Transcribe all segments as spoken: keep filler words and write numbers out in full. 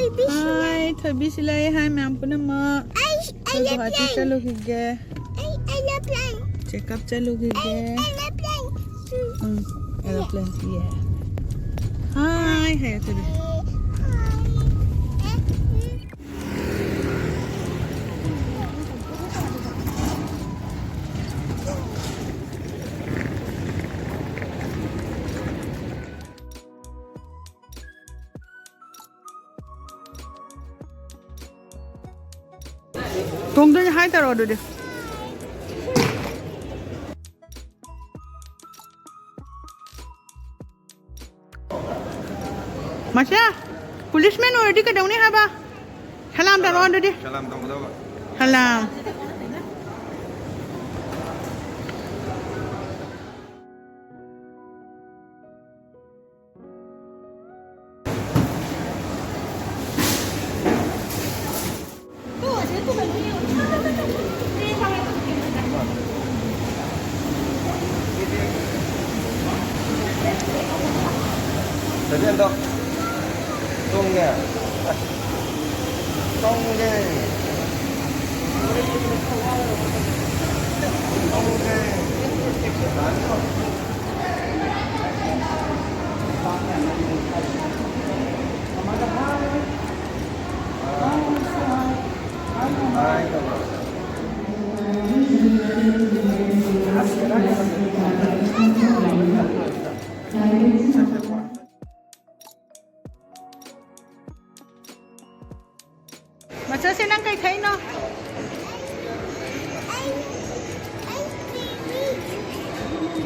Hi, ꯊꯣꯏꯕꯤꯁꯨ ꯂꯩ꯫ Hi, ꯃꯌꯥꯝ ꯄꯨꯝꯅꯃꯛ꯫ ꯑꯩ, ꯑꯩ ꯑꯩꯈꯣꯏ ꯒꯨꯋꯥꯍꯥꯇꯤ ꯆꯠꯂꯨꯈꯤꯒꯦ꯫ ꯑꯩ, ꯑꯩ ꯂꯞꯂꯦꯟ꯫ Check up ꯆꯠꯂꯨꯈꯤꯒꯦ꯫ ꯑꯩ, ꯑꯩ ꯂꯞꯂꯦꯟ꯫ ꯎꯝ, aeroplane, yeah. Hi, ꯍꯥꯏꯌꯣ, ꯊꯣꯏꯕꯤ꯫ ꯇꯣꯡꯗꯣꯏꯅꯦ, hi ꯇꯧꯔꯣ ꯑꯗꯨꯗꯤ꯫ ꯃꯁꯦ, policeman ꯑꯣꯏꯔꯗꯤ ꯀꯩꯗꯧꯅꯤ ꯍꯥꯏꯕ? ꯁꯂꯥꯝ ꯇꯧꯔꯣ ꯑꯗꯨꯗꯤ꯫ ꯁꯂꯥꯝ ꯇꯧꯒꯗꯧꯕ꯫ ꯁꯂꯥꯝ꯫ ꯆꯠꯃꯤꯟꯗꯣ꯫ ꯇꯣꯡꯉꯦ꯫ ꯇꯣꯡꯉꯦ꯫ ꯇꯣꯡꯉꯦ꯫ ꯃꯆꯥꯁꯦ, ꯅꯪ ꯀꯩ ꯊꯛꯏꯅꯣ?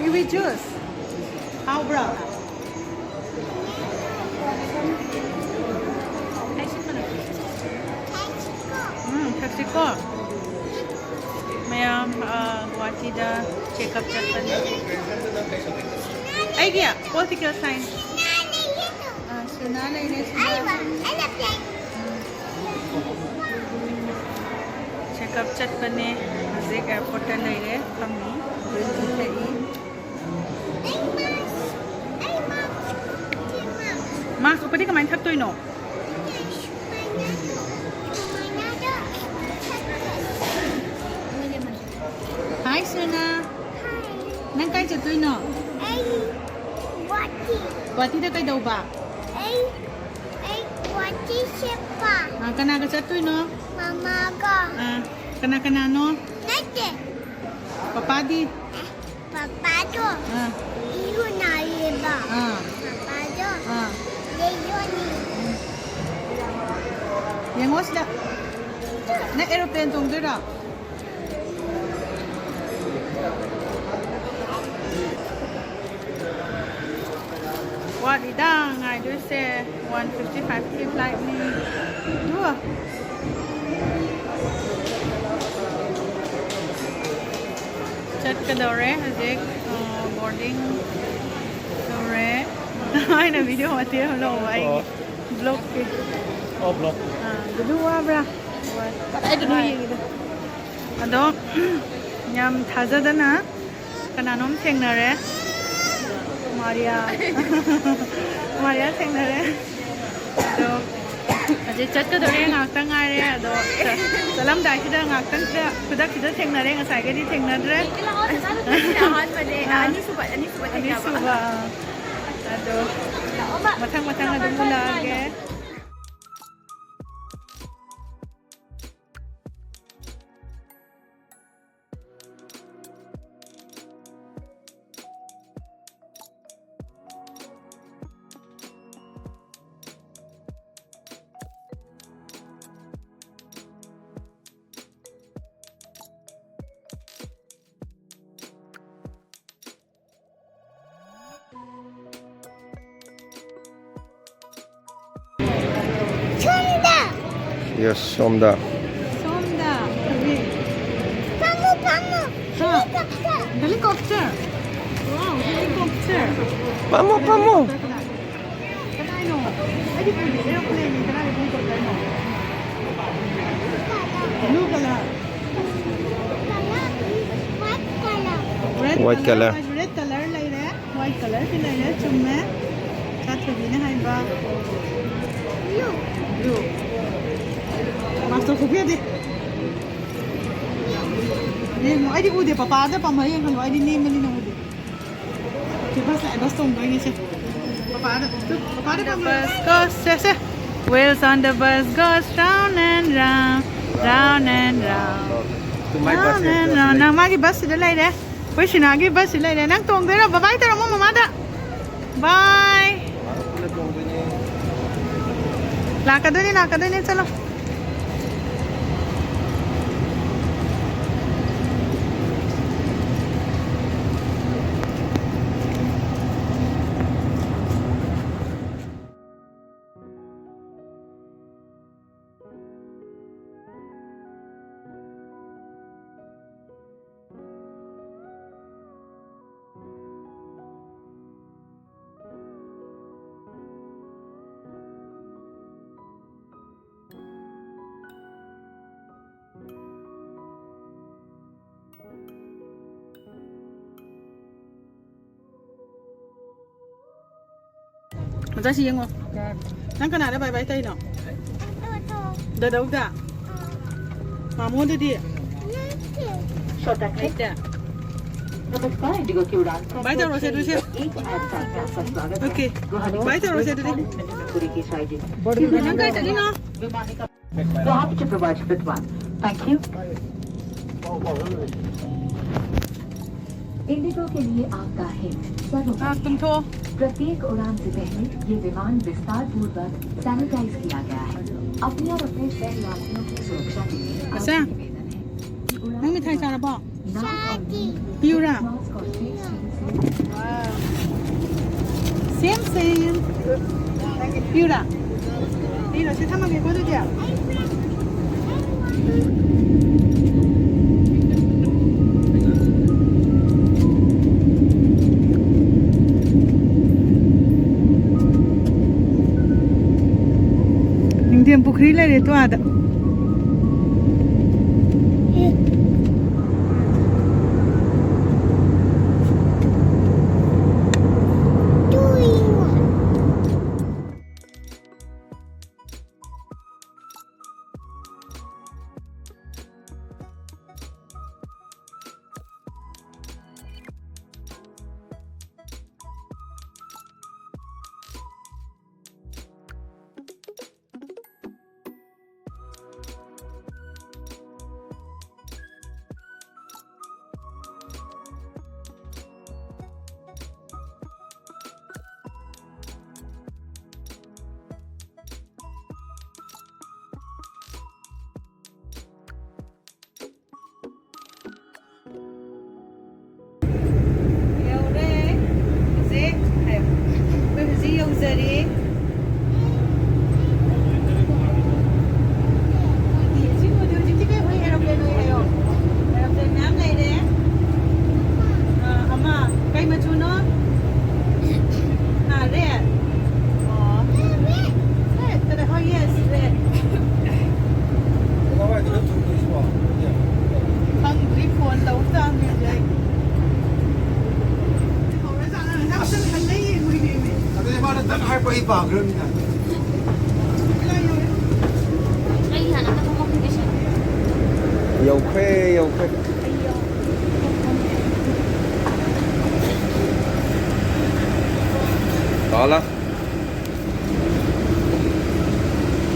Kiwi juice. ꯍꯥꯎꯕ꯭ꯔꯣ? ꯎꯝ, ꯊꯛꯁꯤꯀꯣ꯫ ꯃꯌꯥꯝ, ꯑ, ꯒꯨꯋꯥꯍꯥꯇꯤꯗ check up ꯆꯠꯄꯅꯦ꯫ ꯑꯩꯒꯤ political science꯫ ꯑ, ꯁꯨꯅꯥ ꯂꯩꯔꯦ, ꯁꯨꯅꯥ꯫ Check up ꯆꯠꯄꯅꯦ꯫ ꯍꯧꯖꯤꯛ airport ꯇ ꯂꯩꯔꯦ, ꯐꯝꯃꯤ꯫ Green tea ꯊꯛꯏ꯫ Mask ꯎꯞꯄꯗꯤ ꯀꯃꯥꯏꯅ ꯊꯛꯇꯣꯏꯅꯣ? Hi, Suna. Hi. ꯅꯪ ꯀꯥꯏ ꯆꯠꯇꯣꯏꯅꯣ? ꯑꯩ ꯒꯨꯍꯥꯇꯤ꯫ ꯒꯨꯍꯥꯇꯤꯗ ꯀꯩꯗꯧꯕ? ꯑꯩ, ꯑꯩ ꯒꯨꯍꯥꯇꯤ ꯁꯦꯝꯕ꯫ ꯑꯥ, ꯀꯅꯥꯒ ꯆꯠꯇꯣꯏꯅꯣ? ꯃꯃꯥꯒ꯫ ꯑꯥ, ꯀꯅꯥ ꯀꯅꯥꯅꯣ? ꯅꯠꯇꯦ꯫ ꯄꯄꯥꯗꯤ? ꯑꯦ, ꯄꯄꯥꯗꯣ ꯑꯥ꯫ ꯏꯔꯨ ꯅꯥꯏꯌꯦꯕ꯫ ꯑꯥ꯫ ꯄꯄꯥꯗꯣ ꯑꯥ꯫ ꯂꯩꯌꯣꯅꯤ꯫ ꯌꯦꯡꯉꯣ ꯁꯤꯗ꯫ ꯅꯪ aeroplane ꯇꯣꯡꯗꯣꯏꯔꯣ? ꯋꯥꯠꯂꯤꯗ ꯉꯥꯏꯗꯣꯏꯁꯦ꯫ One fifty five ꯀꯤ flight ꯅꯤ꯫ ꯑꯗꯨꯒ ꯆꯠꯀꯗꯧꯔꯦ ꯍꯧꯖꯤꯛ꯫ ꯑ, boarding ꯇꯧꯔꯦ꯫ ꯑꯩꯅ video ꯃꯇꯦꯛ ꯑꯃ ꯂꯧꯕ ꯑꯩꯒꯤ ꯑꯣ꯫ Vlogꯀꯤ꯫ ꯑꯣ, vlog꯫ ꯑ, ꯑꯗꯨ ꯋꯥꯕ꯭ꯔꯥ? ꯋꯥꯏ꯫ ꯀꯗꯥꯏꯗꯅꯣ ꯌꯦꯡꯉꯤꯗꯣ? ꯑꯗꯣ ꯌꯥꯝ ꯊꯥꯖꯗꯅ ꯀꯅꯥꯅꯣꯝ ꯊꯦꯡꯅꯔꯦ꯫ ꯃꯥꯔꯤꯌꯥ꯫ ꯃꯥꯔꯤꯌꯥ ꯊꯦꯡꯅꯔꯦ꯫ ꯑꯗꯣ ꯍꯧꯖꯤꯛ ꯆꯠꯀꯗꯧꯔꯦ, ꯉꯥꯏꯍꯥꯛꯇꯪ ꯉꯥꯏꯔꯦ꯫ ꯑꯗꯣ ꯆ-, ꯆꯠꯂꯝꯗꯥꯏꯁꯤꯗ ꯉꯥꯏꯍꯥꯛꯇꯪꯁꯤꯗ ꯈꯨꯗꯛꯁꯤꯗ ꯊꯦꯡꯅꯔꯦ, ꯉꯁꯥꯏꯒꯗꯤ ꯊꯦꯡꯅꯗ꯭ꯔꯦ꯫ ꯑꯍꯥꯟꯕꯅꯦ, ꯑꯥ꯫ ꯑꯅꯤꯁꯨꯕ, ꯑꯅꯤꯁꯨꯕ ꯊꯦꯡꯅꯕ꯫ ꯑꯅꯤꯁꯨꯕ, ꯑꯥ꯫ ꯑꯗꯣ ꯃꯊꯪ ꯃꯊꯪ ꯑꯗꯨꯝ ꯎꯅꯔꯒꯦ꯫ ꯁꯣꯝꯗ꯫ Yes, ꯁꯣꯝꯗ꯫ ꯁꯣꯝꯗ꯫ ꯐꯝꯃꯣ, ꯐꯝꯃꯣ꯫ ꯍꯥ? Helicopter꯫ Helicopter꯫ Wow, helicopter꯫ ꯐꯝꯃꯣ, ꯐꯝꯃꯣ꯫ Helicopter ꯀꯗꯥꯏ? ꯀꯗꯥꯏꯅꯣ? ꯑꯩꯗꯤ ꯎꯗꯦ꯫ Aeroplane ꯅꯤ, ꯀꯗꯥꯏꯗ helicopter ꯅꯣ? Blue color꯫ White color꯫ Red White color, color꯫ Red color ꯂꯩꯔꯦ꯫ White color ꯁꯤ ꯂꯩꯔꯦ, ꯆꯨꯝꯃꯦ꯫ ꯀꯥꯊꯣꯏꯕꯤꯅ ꯍꯥꯏꯕ꯫ Blue꯫ Blue꯫ Mask ꯇꯧꯊꯣꯛꯄ ꯌꯥꯗꯦ꯫ ꯌꯦꯡꯉꯣ, ꯑꯩꯗꯤ ꯎꯗꯦ, ꯄꯄꯥꯗ ꯄꯝꯃ ꯌꯦꯡꯍꯜꯂꯣ, ꯑꯩꯗꯤ ꯅꯦꯝꯕꯅꯤꯅ ꯎꯗꯦ꯫ ꯁꯤ ꯕꯁ ꯂꯥꯛꯑꯦ, ꯕꯁ ꯇꯣꯡꯗꯣꯏꯅꯦ ꯁꯦ꯫ ꯄꯄꯥꯗ, ꯄꯄꯥꯗ ꯄꯝꯃꯣ꯫ Bus goes, ꯁꯦ, ꯁꯦ꯫ Wheels on the bus goes round and round, round and round, round and round. ꯅꯪ ꯃꯥꯒꯤ ꯕꯁꯁꯤꯗ ꯂꯩꯔꯦ꯫ ꯑꯩꯈꯣꯏ ꯁꯤꯅꯥꯒꯤ ꯕꯁꯁꯤ ꯂꯩꯔꯦ꯫ ꯅꯪ ꯇꯣꯡꯗꯣꯏꯔꯣ? ꯕꯕꯥꯏ ꯇꯧꯔꯝꯃꯣ ꯃꯃꯥꯗ꯫ ꯕꯥꯏ꯫ ꯂꯥꯛꯀꯗꯣꯏꯅꯦ, ꯂꯥꯛꯀꯗꯣꯏꯅꯦ, ꯆꯠꯂꯣ꯫ ꯑꯣꯖꯥ, ꯁꯤ ꯌꯦꯡꯉꯣ꯫ ꯅꯪ ꯀꯅꯥꯗ ꯕꯥꯏ ꯕꯥꯏ ꯇꯧꯔꯤꯅꯣ? ꯗꯗꯧꯗ? ꯃꯥꯃꯣꯗꯗꯤ? ꯂꯩꯇꯦ꯫ ꯅꯃꯁꯀꯥꯔ, IndiGo की उड़ान ꯕꯥꯏ ꯇꯧꯔꯣꯁꯦ ꯑꯗꯨꯁꯦ꯫ OK꯫ ꯕꯥꯏ ꯇꯧꯔꯣꯁꯦ ꯑꯗꯨꯗꯤ꯫ ꯅꯪ ꯀꯥꯏ ꯆꯠꯂꯤꯅꯣ? You have to provide fifth one. Thank you. IndiGo के लिए आपका हित सर्वोपरि है। ꯉꯥꯏꯍꯥꯛ ꯇꯨꯝꯊꯣꯛꯑꯣ꯫ प्रत्येक उड़ान से पहले ये विमान विस्तारपूर्वक सैनिटाइज किया गया है। अपनी और अपने सह यात्रियों की सुरक्षा के लिए आपसे निवेदन है कि उड़ान के दौरान नाक और मुंह से मास्क और face shield से Same, same. ꯄꯤꯌꯨꯔꯥ? ꯄꯤꯔꯣ, ꯁꯤ ꯊꯝꯃꯒꯦꯀꯣ ꯑꯗꯨꯗꯤ꯫ ꯅꯤꯡꯊꯦꯝ ꯄꯨꯈ꯭ꯔꯤ ꯂꯩꯔꯦ ꯇꯣ ꯑꯥꯗ꯫ ꯀꯔꯤ? ꯁꯤ ꯎꯗꯦ, ꯍꯧꯖꯤꯛꯇꯤ ꯀꯩ ꯍꯣꯏ? Aeroplane ꯍꯣꯏ ꯍꯥꯏꯌꯣ꯫ Aeroplane ꯃꯌꯥꯝ ꯂꯩꯔꯦ꯫ ꯑꯥ, ꯑꯃ ꯀꯩ ꯃꯆꯨꯅꯣ? ꯑꯥ, red꯫ ꯑꯣ꯫ Red ꯀꯗꯥꯏ? ꯍꯣꯏ, yes, red꯫ ꯈꯪꯗ꯭ꯔꯤ, phone ꯇꯧ ꯇꯥꯕꯅꯤ ꯍꯧꯖꯤꯛ ꯑꯩ꯫ ꯑꯗꯨꯗꯤ ꯃꯥꯅ ꯇꯛ ꯍꯥꯏꯔꯛꯄ ꯑꯩ ꯄꯥꯈ꯭ꯔꯕꯅꯤꯅ꯫ ꯑꯩ ꯍꯥꯟꯅ ꯇꯛ ꯍꯥꯏꯔꯛꯄ ꯀꯩꯁꯨ꯫ ꯌꯧꯈ꯭ꯔꯦ, ꯌꯧꯈ꯭ꯔꯦ꯫ ꯇꯥꯂꯥ꯫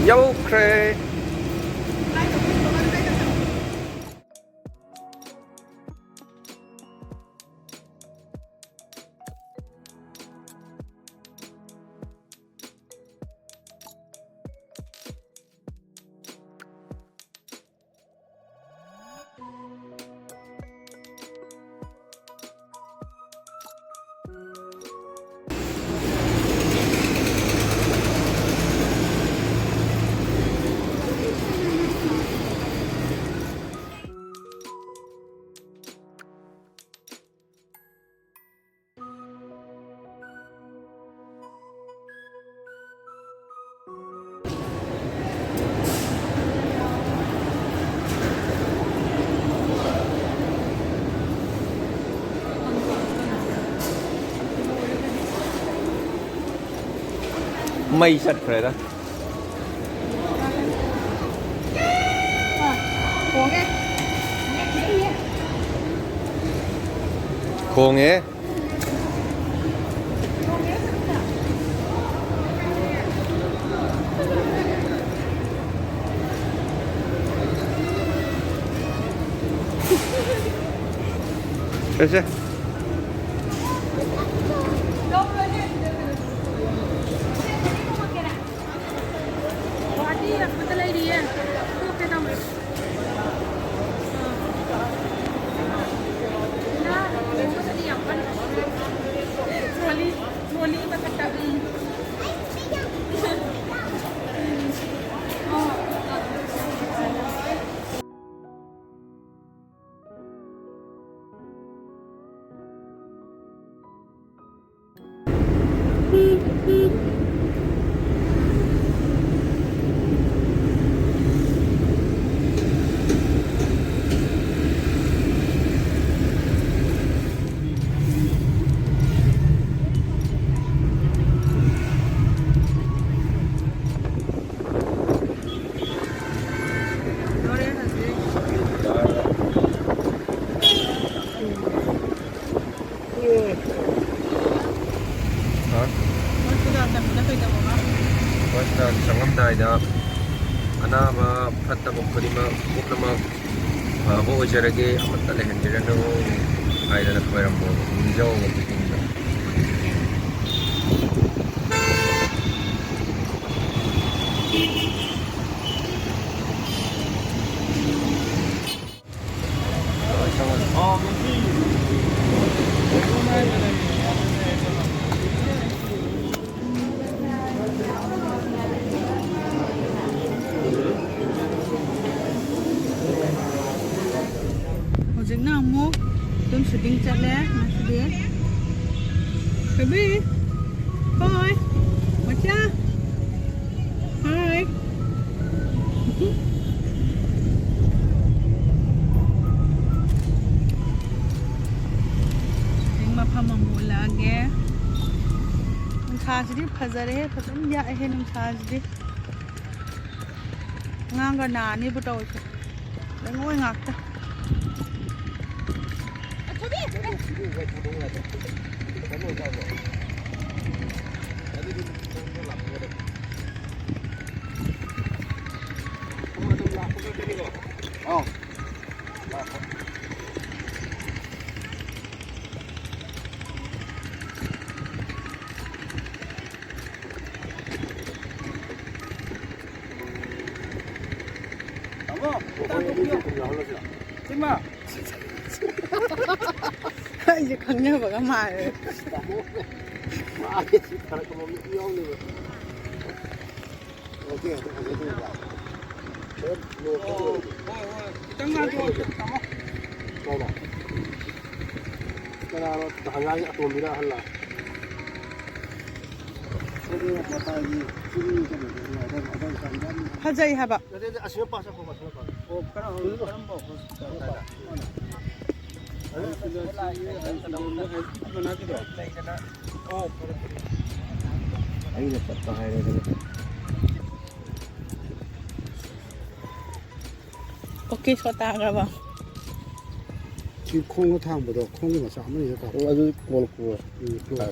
ꯌꯧꯈ꯭ꯔꯦ꯫ ꯃꯩ ꯆꯠꯈ꯭ꯔꯦꯗ꯫ ꯈꯣꯡꯉꯦ꯫ ꯁꯦ, ꯁꯦ꯫ ꯒꯨꯍꯥꯇꯤ ꯌꯧꯔꯛꯄꯗ ꯂꯩꯔꯤꯌꯦ꯫ ꯊꯣꯛꯀꯦ ꯇꯧꯔꯦ꯫ ꯑꯥ꯫ ꯅꯥ, ꯂꯨꯍꯣꯡꯕꯗꯗꯤ ꯌꯥꯝ ꯀꯟꯅ ꯇ꯭ꯔꯣꯂꯤ, ꯇ꯭ꯔꯣꯂꯤ ꯃꯊꯛꯇ, ꯎꯝ꯫ ꯍꯥ? ꯍꯣꯁꯄꯤꯇꯥꯜ ꯆꯪꯕꯗ ꯀꯩꯗꯧꯕ? ꯍꯣꯁꯄꯤꯇꯥꯜ ꯆꯪꯉꯝꯗꯥꯏꯗ ꯑꯅꯥꯕ ꯐꯠꯇꯕ ꯈꯨꯗꯤꯡꯃꯛ ꯄꯨꯝꯅꯃꯛ ꯐꯕ ꯑꯣꯏꯖꯔꯒꯦ, ꯑꯃꯠꯇ ꯂꯩꯍꯟꯕꯤꯔꯅꯨ ꯍꯥꯏꯗꯅ ꯈꯣꯏꯔꯝꯃꯣ, ꯅꯤꯖꯧ ꯄꯨꯛꯅꯤꯡꯗ꯫ ꯍꯧꯖꯤꯛꯅ ꯑꯃꯨꯛ ꯑꯗꯨꯝ ꯁꯨꯇꯤꯡ ꯆꯠꯂꯦ ꯉꯁꯤꯗꯤ꯫ ꯕꯦꯕꯤ, ꯍꯣꯏ, ꯃꯆꯥ, ꯍꯣꯏ꯫ ꯍꯧꯖꯤꯛ ꯃꯐꯝ ꯑꯃꯨꯛ ꯎꯠꯂꯛꯑꯒꯦ꯫ ꯅꯨꯡꯁꯥꯁꯤꯗꯤ ꯐꯖꯔꯦꯍꯦ, ꯐꯖꯅ ꯌꯥꯛꯑꯦꯍꯦ ꯅꯨꯡꯁꯥꯁꯤꯗꯤ꯫ ꯑꯉꯥꯡꯒ ꯅꯥꯅꯤꯕꯨ ꯇꯧꯔꯤꯁꯦ꯫ ꯂꯩꯉꯣꯏ ꯉꯥꯛꯇ꯫ ꯑꯧ꯫ ꯇꯥꯃꯣ, ꯈꯤꯇꯪ ꯇꯣꯛꯄꯤꯌꯣ꯫ ꯁꯤꯃ꯫ ꯑꯩꯁꯦ ꯈꯪꯅꯕꯒ ꯃꯥꯜꯂꯦ꯫ ꯇꯥꯃꯣ, ꯃꯥꯒꯤ ꯁꯤ ꯐꯔꯛ ꯑꯃ ꯃꯤ ꯌꯥꯎꯅꯦꯕ꯫ ꯑꯣꯀꯦ, ꯑꯗꯨ ꯐꯖꯩ, ꯑꯗꯨ ꯌꯥꯏ꯫ ꯍꯣꯏ, ꯍꯣꯏ, ꯍꯣꯏ꯫ ꯈꯤꯇꯪ ꯉꯥꯟꯊꯣꯛꯑꯣ, ꯇꯥꯃꯣ꯫ ꯀꯥꯏꯗ? ꯀꯅꯥꯅꯣ ꯍꯪꯒꯥꯏ ꯑꯇꯣꯝꯕꯤꯔ ꯑꯍꯜꯂ? ꯐꯖꯩ ꯍꯥꯏꯕ꯫ ꯅꯠꯇꯦ, ꯅꯠꯇꯦ, ꯑꯁꯤꯅ ꯄꯥꯁ ꯆꯠꯈꯣ, ꯑꯁꯤꯅ ꯄꯥꯁ꯫ ꯑꯣ, ꯀꯔꯝ-, ꯀꯔꯝꯕ ꯍꯣꯁꯄꯤꯇꯥꯜ? ꯑꯗꯨ ꯁꯤꯗ ꯁꯤ ꯃꯅꯥꯛꯀꯤꯗꯣ? ꯑꯣ, ꯐꯔꯦ, ꯐꯔꯦ꯫ ꯑꯩꯅ ꯆꯠꯄ ꯍꯥꯏꯔꯦꯗꯅ꯫ ꯑꯣꯀꯦ, ꯁꯣ ꯇꯥꯈ꯭ꯔꯕ? ꯁꯤ ꯈꯣꯡꯗ ꯊꯥꯡꯕꯗꯣ, ꯈꯣꯡꯒꯤ ꯃꯆꯥ ꯑꯃꯅꯤꯗ ꯇꯥꯔꯦ꯫ ꯑꯣ, ꯑꯗꯨꯗꯤ ꯀꯣꯜ ꯀꯣꯜ꯫ ꯎꯝ, ꯀꯣꯜ꯫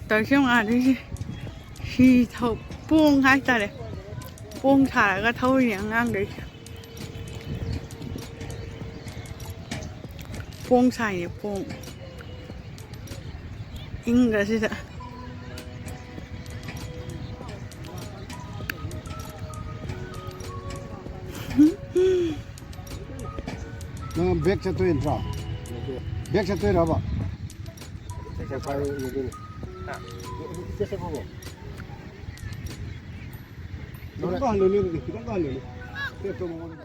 ꯇꯧꯔꯤꯁꯦ ꯌꯦꯡꯉꯨ ꯑꯥꯗꯩꯁꯦ꯫ ꯍꯤ ꯊꯧ-, ꯄꯣꯡ ꯍꯥꯏꯇꯥꯔꯦ꯫ ꯄꯣꯡ ꯁꯥꯔꯒ ꯊꯧꯔꯤꯅꯦ ꯑꯉꯥꯡꯈꯩꯁꯦ꯫ ꯄꯣꯡ ꯁꯥꯏꯅꯦ, ꯄꯣꯡ꯫ ꯏꯪꯈ꯭ꯔꯁꯤꯗ꯫ ꯅꯪ ꯕꯦꯛ ꯆꯠꯇꯣꯏ ꯅꯠꯇ꯭ꯔꯣ? ꯕꯦꯛ ꯆꯠꯇꯣꯏꯔꯕ? ꯈꯤꯇꯪ ꯀꯥꯍꯜꯂꯨꯅꯦ, ꯈꯤꯇꯪ ꯀꯥꯍꯜꯂꯨꯅꯦ꯫ ꯇꯦꯞꯇꯣ ꯃꯉꯣꯟꯗ꯫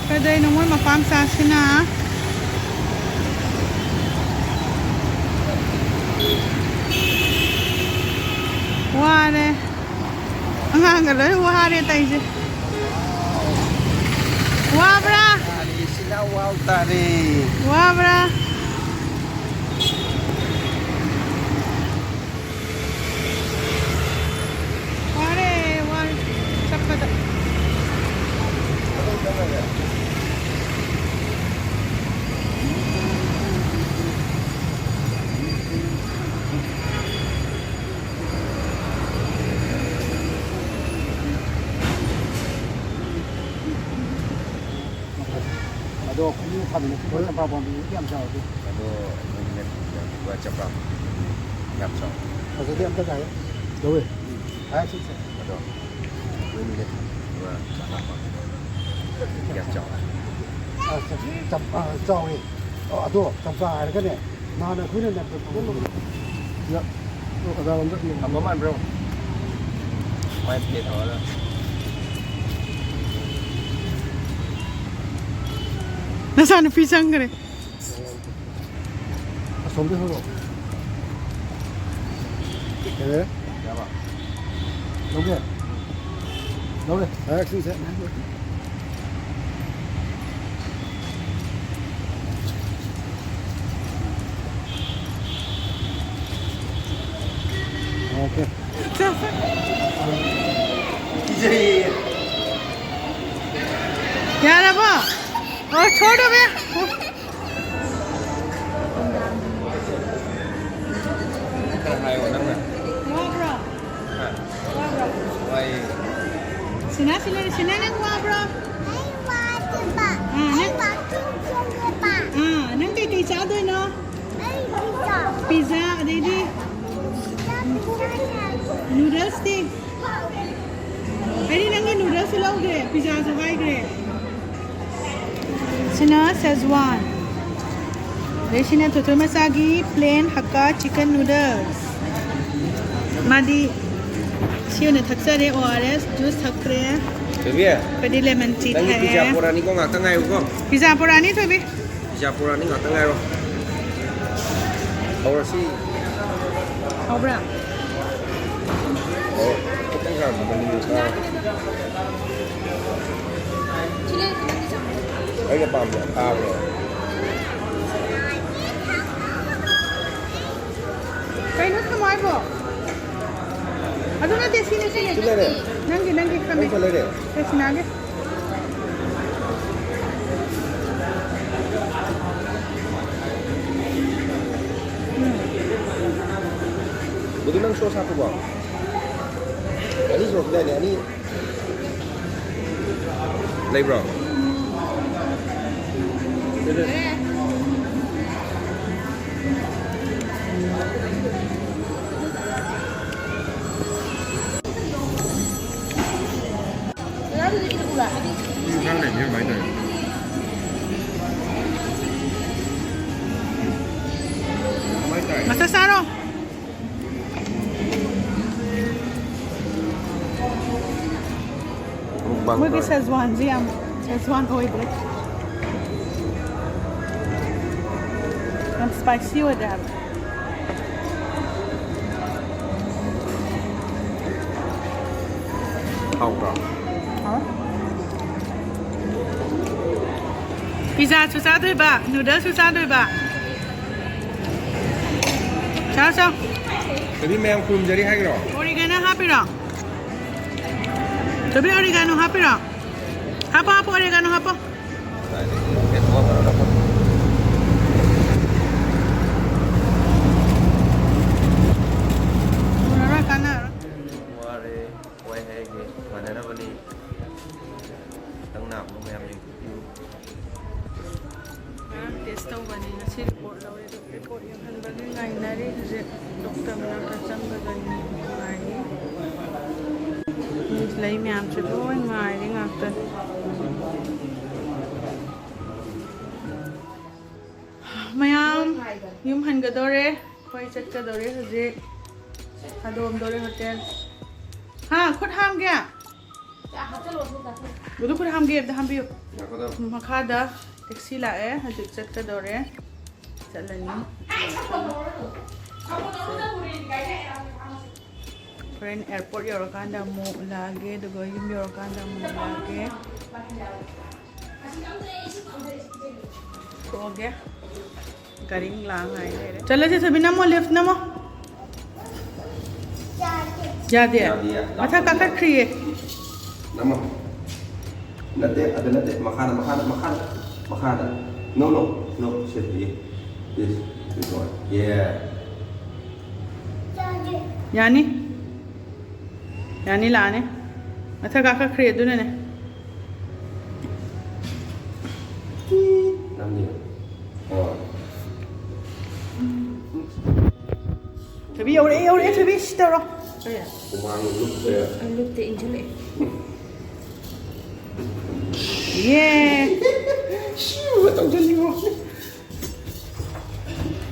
ꯀꯩꯗꯧꯅꯣ ꯃꯣꯏ ꯃꯄꯥ ꯃꯆꯥꯁꯤꯅ? ꯋꯥꯔꯦ꯫ ꯑꯉꯥꯡꯒ ꯂꯣꯏ ꯋꯥꯔꯦ ꯇꯧꯔꯤꯁꯦ꯫ ꯋꯥꯕ꯭ꯔꯥ? ꯇꯥꯔꯦ, ꯏꯆꯤꯟ ꯏꯅꯥꯎ ꯋꯥꯎ ꯇꯥꯔꯦ꯫ ꯋꯥꯕ꯭ꯔꯥ? ꯋꯥꯔꯦ, ꯋꯥꯔꯦ ꯆꯠꯄꯗ꯫ ꯑꯗꯣ ꯈꯨꯟꯗ ꯊꯥꯃꯤꯟꯅꯈꯤꯕ ꯆꯝꯄ꯭ꯔꯥ ꯄꯥꯝꯕꯤꯗꯨꯗꯤ ꯌꯥꯝ ꯆꯥꯎꯔꯗꯤ꯫ ꯑꯗꯣ ꯅꯪꯅ ꯊꯥꯃꯤꯟꯅꯈꯤꯕ ꯆꯝꯄ꯭ꯔꯥ ꯄꯥꯝꯕꯤꯗꯨꯗꯤ ꯌꯥꯝ ꯆꯥꯎꯔꯦ꯫ ꯐꯖꯗꯦ, ꯑꯝꯇ ꯉꯥꯏꯌꯨ꯫ ꯂꯧꯋꯦ꯫ ꯍꯥꯏꯔꯁꯤ ꯁꯦ꯫ ꯑꯗꯣ ꯅꯪꯅ ꯊꯥꯃꯤꯟꯅꯈꯤꯕ ꯆꯝꯄ꯭ꯔꯥ ꯄꯥꯝꯕꯤꯗꯣ ꯌꯥꯝ ꯆꯥꯎꯔꯦ꯫ ꯑ, ꯆꯝ-, ꯆꯝ-, ꯑ, ꯆꯥꯎꯋꯦ꯫ ꯑ, ꯑꯗꯣ ꯆꯝꯄ꯭ꯔꯥ ꯍꯥꯏꯔꯒꯅꯦ, ꯅꯍꯥꯟ ꯑꯩꯈꯣꯏꯅꯅꯦ, ꯊꯝꯕ ꯃꯥꯟꯕ꯭ꯔꯣ? ꯃꯥꯏ ꯄ꯭ꯂꯦꯠ ꯇꯧꯔꯒ꯫ ꯅꯆꯥꯅꯨꯄꯤ ꯆꯪꯈ꯭ꯔꯦ꯫ ꯑꯁꯣꯝꯗ ꯍꯧꯔꯣ꯫ ꯌꯥꯔꯦ? ꯌꯥꯔꯕ? ꯂꯧꯒꯦ? ꯂꯧꯔꯦ꯫ ꯍꯥꯏꯔꯛꯁꯤꯁꯦ꯫ ꯌꯥꯔꯕꯣ? ꯑꯣ, ꯁꯣꯏꯗꯧꯕ꯫ ꯈꯔ ꯍꯥꯏꯌꯣ ꯅꯪꯅ꯫ ꯋꯥꯕ꯭ꯔꯣ? ꯍꯥ? ꯋꯥꯕ꯭ꯔꯣ? ꯋꯥꯏꯌꯦ꯫ ꯁꯤꯅꯥ, ꯁꯤꯅꯥ, ꯁꯤꯅꯥ, ꯅꯪ ꯋꯥꯕ꯭ꯔꯣ? ꯑꯩ ꯋꯥꯗꯦꯕ꯫ ꯑꯥ, ꯑꯩ ꯅꯪ ꯋꯥꯀꯤꯡ ꯆꯠꯂꯦꯕ꯫ ꯑꯥ, ꯅꯪ ꯀꯩꯀꯩ ꯆꯥꯗꯣꯏꯅꯣ? ꯑꯩ ꯄꯤꯖꯥ꯫ ꯄꯤꯖꯥ, ꯑꯗꯩꯗꯤ? ꯄꯤꯖꯥ, ꯄꯤꯖꯥ ꯆꯥꯏ꯫ ꯅꯨꯗꯜꯁꯇꯤ? ꯑꯩꯗꯤ ꯅꯪꯒꯤ ꯅꯨꯗꯜꯁꯁꯨ ꯂꯧꯈ꯭ꯔꯦ, ꯄꯤꯖꯥꯁꯨ ꯍꯥꯏꯈ꯭ꯔꯦ꯫ ꯁꯤꯅ ꯁꯦꯖꯋꯥꯟ꯫ ꯑꯗꯩ ꯁꯤꯅ ꯊꯣꯏꯊꯣꯏ ꯃꯆꯥꯒꯤ ꯄ꯭ꯂꯦꯟ ꯍꯛꯀꯥ ꯆꯤꯀꯟ ꯅꯨꯗꯜꯁ꯫ ꯃꯥꯗꯤ ꯁꯤ ꯑꯣꯏꯅ ꯊꯛꯆꯔꯦ, ꯑꯣ ꯑꯥꯔ ꯑꯦꯁ ꯖꯨꯁ ꯊꯛꯈ꯭ꯔꯦ꯫ ꯊꯣꯏꯕꯤ, ꯑꯩꯈꯣꯏꯗꯤ ꯂꯦꯃꯟ ꯇꯤ ꯅꯪꯒꯤ ꯊꯛꯑꯦ꯫ ꯄꯤꯖꯥ ꯄꯣꯔꯛꯑꯅꯤꯀꯣ, ꯉꯥꯛꯇꯪ ꯉꯥꯏꯌꯨꯀꯣ꯫ ꯄꯤꯖꯥ ꯄꯣꯔꯛꯑꯅꯤ, ꯊꯣꯏꯕꯤ꯫ ꯄꯤꯖꯥ ꯄꯣꯔꯛꯑꯅꯤ, ꯉꯥꯛꯇꯪ ꯉꯥꯏꯔꯣ꯫ ꯍꯧꯔꯁꯤ꯫ ꯍꯧꯕ꯭ꯔꯥ? ꯑꯣ, ꯈꯤꯇꯪ ꯆꯥꯝꯕ ꯃꯅꯤꯡꯗ ꯆꯥ꯫ ꯑꯩꯅ ꯄꯥꯝꯕꯗꯤ ꯑꯈꯥꯕꯗꯣ꯫ ꯀꯩꯅꯣ ꯊꯝꯃꯣ ꯍꯥꯏꯕꯣ? ꯑꯗꯨ ꯅꯠꯇꯦ, ꯁꯤꯅꯦ, ꯁꯤꯅꯦ꯫ ꯁꯤ ꯂꯩꯔꯦ? ꯅꯪꯒꯤ, ꯅꯪꯒꯤ ꯈꯥꯃꯦꯟ꯫ ꯅꯪ ꯂꯩꯔꯦ? ꯔꯦꯁꯤꯅꯥꯒꯤ꯫ ꯎꯝ꯫ ꯃꯗꯨ ꯅꯪ ꯁꯣꯁ ꯍꯥꯞꯄꯕꯣ? ꯑꯅꯤ ꯁꯨꯔꯛꯈꯤꯗꯥꯏꯅꯦ? ꯑꯅꯤ ꯂꯩꯕ꯭ꯔꯣ? ꯃꯁꯥ ꯆꯥꯔꯣ꯫ ꯃꯨꯛꯕꯥꯡ ꯃꯣꯏꯒꯤ ꯇꯧꯔꯦ꯫ ꯁꯦꯖꯋꯥꯟꯁꯦ ꯌꯥꯝ ꯁꯦꯖꯋꯥꯟ ꯑꯣꯏꯗ꯭ꯔꯦ꯫ ꯌꯥꯝ ꯁ꯭ꯄꯥꯏꯁꯤ ꯑꯣꯏꯗ꯭ꯔꯦ ꯍꯥꯏꯕ꯫ ꯍꯥꯎꯕ꯭ꯔꯣ? ꯍꯥꯎꯋꯦ꯫ ꯄꯤꯖꯥꯁꯨ ꯆꯥꯗꯣꯏꯕ, ꯅꯨꯗꯜꯁꯨ ꯆꯥꯗꯣꯏꯕ꯫ ꯆꯥꯎ, ꯆꯥꯎ꯫ ꯑꯗꯨꯗꯤ ꯃꯌꯥꯝ ꯈꯨꯔꯨꯝꯖꯔꯤ ꯍꯥꯏꯈ꯭ꯔꯣ? ꯑꯣꯔꯤꯒꯥꯅꯣ ꯍꯥꯞꯄꯤꯔꯣ? ꯊꯣꯏꯕꯤ, ꯑꯣꯔꯤꯒꯥꯅꯣ ꯍꯥꯞꯄꯤꯔꯣ? ꯍꯥꯞꯄꯣ, ꯍꯥꯞꯄꯣ, ꯑꯣꯔꯤꯒꯥꯅꯣ ꯍꯥꯞꯄꯣ꯫ ꯎꯔꯔꯣꯏ, ꯀꯥꯟꯅꯔꯔꯣꯏ꯫ ꯋꯥꯔꯦ, ꯋꯥꯏ ꯍꯥꯏꯒꯦ, ꯃꯥꯟꯅꯅꯕꯅꯤ꯫ ꯈꯤꯇꯪ ꯅꯥꯕ ꯃꯌꯥꯝ ꯌꯦꯡꯊꯣꯛꯄꯤꯌꯨ꯫ ꯉꯔꯥꯡ ꯇꯦꯁ ꯇꯧꯕꯅꯤ, ꯉꯁꯤ ꯔꯤꯄꯣꯔꯠ ꯂꯧꯔꯦ꯫ ꯑꯗꯨ ꯔꯤꯄꯣꯔꯠ ꯌꯦꯡꯍꯟꯕꯒꯤ ꯉꯥꯏꯅꯔꯤ ꯍꯧꯖꯤꯛ꯫ ꯗꯣꯛꯇꯔ ꯃꯅꯥꯛꯇ ꯆꯪꯒꯗꯣꯏꯅꯤ, ꯉꯥꯏꯔꯤ꯫ ꯃꯤ ꯂꯩ ꯃꯌꯥꯝꯁꯦ ꯂꯣꯏ ꯉꯥꯏꯔꯤ ꯉꯥꯛꯇꯅꯤ꯫ ꯃꯌꯥꯝ ꯌꯨꯝ ꯍꯟꯒꯗꯧꯔꯦ꯫ ꯑꯩꯈꯣꯏ ꯆꯠꯀꯗꯧꯔꯦ ꯍꯧꯖꯤꯛ꯫ ꯊꯥꯗꯣꯛꯑꯝꯗꯧꯔꯦ ꯍꯣꯇꯦꯜ꯫ ꯍꯥ, ꯈꯨꯠ ꯍꯥꯝꯒꯦ? ꯒꯨꯗꯨ ꯈꯨꯠ ꯍꯥꯝꯒꯦ ꯑꯝꯇ ꯍꯥꯝꯕꯤꯌꯨ꯫ ꯉꯥꯏꯈꯣꯗ꯫ ꯃꯈꯥꯗ ꯇꯦꯛꯁꯤ ꯂꯥꯛꯑꯦ, ꯍꯧꯖꯤꯛ ꯆꯠꯀꯗꯧꯔꯦ꯫ ꯆꯠꯂꯅꯤ꯫ ꯍꯣꯔꯦꯟ ꯑꯦꯌꯥꯔꯄꯣꯔꯠ ꯌꯧꯔꯀꯥꯟꯗ ꯑꯃꯨꯛ ꯂꯥꯛꯑꯒꯦ, ꯑꯗꯨꯒ ꯌꯨꯝ ꯌꯧꯔꯀꯥꯟꯗ ꯑꯃꯨꯛ ꯂꯥꯛꯑꯒꯦ꯫ ꯊꯣꯛꯑꯒꯦ꯫ ꯒꯥꯔꯤ ꯂꯥꯛꯑ ꯉꯥꯏ ꯂꯩꯔꯦ꯫ ꯆꯠꯂꯁꯦ ꯊꯣꯏꯕꯤ, ꯅꯝꯃꯣ, ꯂꯤꯐ ꯅꯝꯃꯣ꯫ ꯌꯥꯗꯦ? ꯌꯥꯗꯤꯌꯦ꯫ ꯃꯊꯛ ꯀꯥꯈꯠꯈ꯭ꯔꯤꯌꯦ꯫ ꯅꯝꯃꯣ꯫ ꯅꯠꯇꯦ, ꯑꯗꯨ ꯅꯠꯇꯦ꯫ ꯃꯈꯥꯗ, ꯃꯈꯥꯗ, ꯃꯈꯥꯗ, ꯃꯈꯥꯗ꯫ No, no, no, ꯁꯤ ꯌꯦ꯫ Yes, good boy. Yeah. ꯌꯥꯅꯤ꯫ ꯌꯥꯅꯤ, ꯂꯥꯛꯑꯅꯤ꯫ ꯃꯊꯛ ꯀꯥꯈꯠꯈ꯭ꯔꯦ ꯑꯗꯨꯅꯅꯦ꯫ ꯅꯝꯅꯤ꯫ ꯑꯣ꯫ ꯊꯣꯏꯕꯤ ꯌꯧꯔꯛꯑꯦ, ꯌꯧꯔꯛꯑꯦ, ꯊꯣꯏꯕꯤ, ꯁꯤ ꯇꯧꯔꯣ꯫ ꯍꯨꯃꯥꯡ ꯂꯨꯞꯄꯦ꯫ ꯂꯨꯞꯇꯦ, ꯏꯟꯁꯤꯜꯂꯛꯑꯦ꯫ ꯌꯦ꯫ ꯁꯤꯕ ꯇꯧꯁꯜꯂꯤꯕꯣ꯫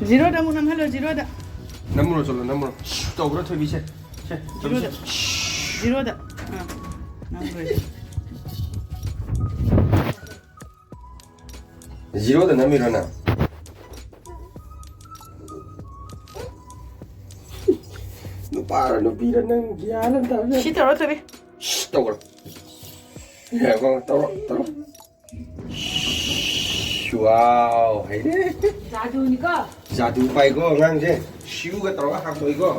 ꯖꯤꯔꯣꯗ ꯑꯃꯨꯛ ꯅꯝꯍꯜꯂꯣ, ꯖꯤꯔꯣꯗ꯫ ꯅꯝꯃꯨꯔꯣ, ꯆꯠꯂꯣ, ꯅꯝꯃꯨꯔꯣ꯫ ꯁꯤ ꯇꯧꯕ꯭ꯔꯥ, ꯊꯣꯏꯕꯤꯁꯦ? ꯁꯦ, ꯖꯤꯔꯣꯗ꯫ ꯊꯣꯏꯕꯤꯁꯦ꯫ ꯖꯤꯔꯣꯗ꯫ ꯑꯥ, ꯅꯝꯈ꯭ꯔꯦ꯫ ꯖꯤꯔꯣꯗ ꯅꯝꯃꯤꯔꯣ ꯅꯪ? ꯅꯨꯄꯥꯔ ꯅꯨꯄꯤꯔ ꯅꯪ ꯒ꯭ꯌꯥꯟ ꯑꯃ ꯇꯥꯕ ꯖꯥꯠ ꯁꯤ ꯇꯧꯔꯣ, ꯊꯣꯏꯕꯤ꯫ ꯁꯤ ꯇꯧꯔꯣ꯫ ꯉꯥꯏꯈꯣ, ꯇꯧꯔꯣ, ꯇꯧꯔꯣ꯫ ꯋꯥꯎ, ꯍꯩꯔꯦ꯫ ꯖꯥꯗꯨꯅꯤꯀꯣ꯫ ꯖꯥꯗꯨ ꯄꯥꯏꯀꯣ ꯑꯉꯥꯡꯁꯦ꯫ ꯁꯤꯎꯒ ꯇꯧꯔꯒ ꯍꯥꯞꯄꯣꯏꯀꯣ꯫